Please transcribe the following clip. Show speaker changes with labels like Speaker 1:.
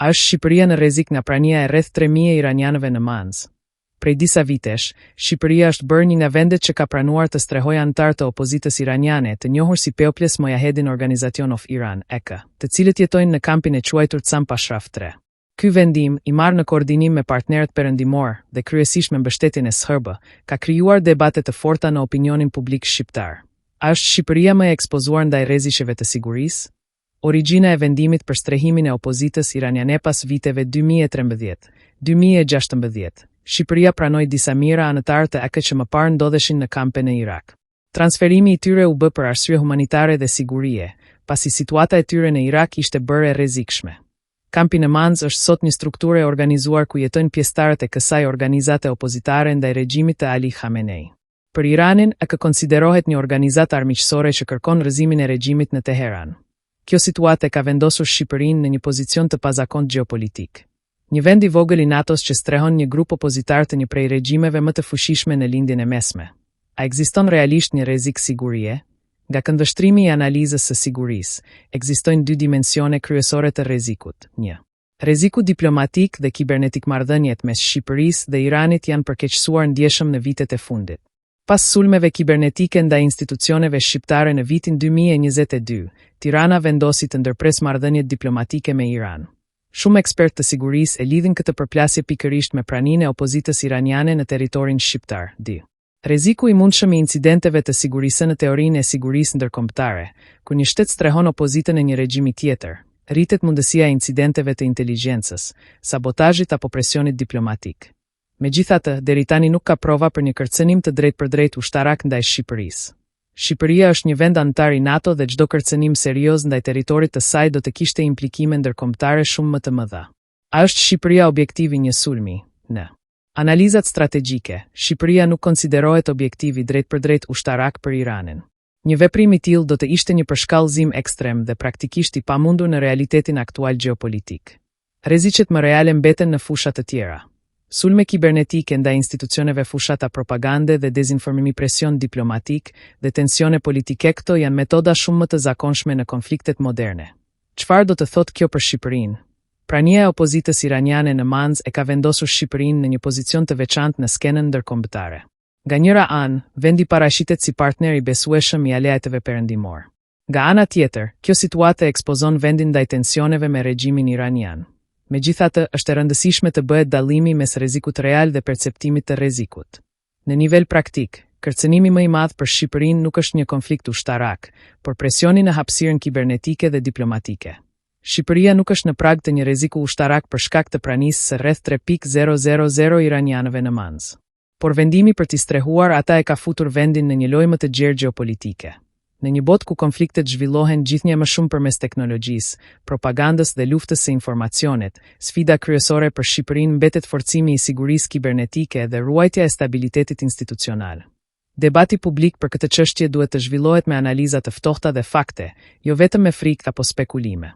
Speaker 1: A është Shqipëria në rrezik nga prania e rreth 3000 iranianëve në Manzë? Prej disa vitesh, Shqipëria është bërë një nga vendet që ka pranuar të strehojë anëtarë të opozitës iraniane, të njohur si People's Mojahedin Organization of Iran, EK, të cilët jetojnë në kampin e quajtur Camp Ashraf 3. Ky vendim, i marrë në koordinim me partnerët perëndimorë dhe kryesisht me mbështetjen e SHB, ka krijuar debate të forta në opinionin publik shqiptar. A është Shqipëria më e ekspozuar ndaj rreziqeve të sigurisë? Origjina e vendimit për strehimin e opozitës iraniane Pas viteve 2013, 2016, Shqipëria pranoi disa mijëra anëtarë të EK që më parë ndodheshin në kampe në Irak. Transferimi i tyre u bë për arsye humanitare dhe sigurie, pasi situata e tyre në Irak ishte bërë e rrezikshme. Kampi në Manzë është sot një strukturë e organizuar ku jetojnë pjesëtarët e kësaj organizate opozitare ndaj regjimit të Ali Khamenei. Për Iranin, EK konsiderohet një organizatë armiqësore që kërkon rrëzimin e regjimit në Teheran. Kjo situatë e ka vendosur Shqipërinë në një pozicion të pazakontë gjeopolitik. Një vend i vogël i NATO-s që strehon një grup opozitar të një prej regjimeve më të fuqishme në Lindjen e Mesme. A ekziston realisht një rrezik sigurie? Nga këndvështrimi i analizës së sigurisë, ekzistojnë dy dimensione kryesore të rrezikut. 1. Rreziku diplomatik dhe kibernetik Marrëdhëniet mes Shqipërisë dhe Iranit janë përkeqësuar ndjeshëm në vitet e fundit. Pas sulmeve kibernetike ndaj institucioneve shqiptare në vitin 2022, Tirana vendosi të ndërpresë marrëdhëniet diplomatike me Iran. Shumë ekspertë të sigurisë e lidhin këtë përplasje pikërisht me praninë e opozitës iraniane në territorin shqiptar. 2. Rreziku i mundshëm i incidenteve të sigurisë Në teorinë e sigurisë ndërkombëtare, kur një shtet strehon opozitën e një regjimi tjetër, rritet mundësia e incidenteve të inteligjencës, sabotazhit apo presionit diplomatik. Megjithatë, deri tani nuk ka prova për një kërcënim të drejtpërdrejtë ushtarak ndaj Shqipërisë. Shqipëria është një vend anëtar i NATO dhe çdo kërcënim serioz ndaj territorit të saj do të kishte implikime ndërkombëtare shumë më të mëdha. A është Shqipëria objektiv i një sulmi? Në analizat strategjike, Shqipëria nuk konsiderohet objektiv i drejtpërdrejtë ushtarak për Iranin. Një veprim i tillë do të ishte një përshkallëzim ekstrem dhe praktikisht i pamundur në realitetin aktual gjeopolitik. Rreziqet më reale mbeten në fusha të tjera. Sulme kibernetike ndaj institucioneve fushata propagande dhe dezinformimi presion diplomatik dhe tensione politike këto janë metoda shumë më të zakonshme në konfliktet moderne. Çfarë do të thotë kjo për Shqipërinë? Prania e opozitës iraniane në Manzë e ka vendosur Shqipërinë në një pozicion të veçantë në skenën ndërkombëtare. Nga njëra anë, vendi paraqitet si partner i besueshëm i aleatëve perëndimor. Nga ana tjetër, kjo situatë e ekspozon vendin ndaj tensioneve me regjimin iranian. Megjithatë, është e rëndësishme të bëhet dallimi mes rrezikut real dhe perceptimit të rrezikut. Në nivel praktik, kërcënimi më i madh për Shqipërinë nuk është një konflikt ushtarak, por presioni në hapësirën kibernetike dhe diplomatike. Shqipëria nuk është në prag të një rreziku ushtarak për shkak të pranisë së rreth 3.000 iranianëve në Manzë. Por vendimi për t'i strehuar ata e ka futur vendin në një lojë më të gjerë gjeopolitike. Në një botë ku konfliktet zhvillohen gjithnjë më shumë përmes teknologjisë, propagandës dhe luftës së informacionit, sfida kryesore për Shqipërinë mbetet forcimi i sigurisë kibernetike dhe ruajtja e stabilitetit institucional. Debati publik për këtë çështje duhet të zhvillohet me analiza të ftohta dhe fakte, jo vetëm me frikë apo spekulime.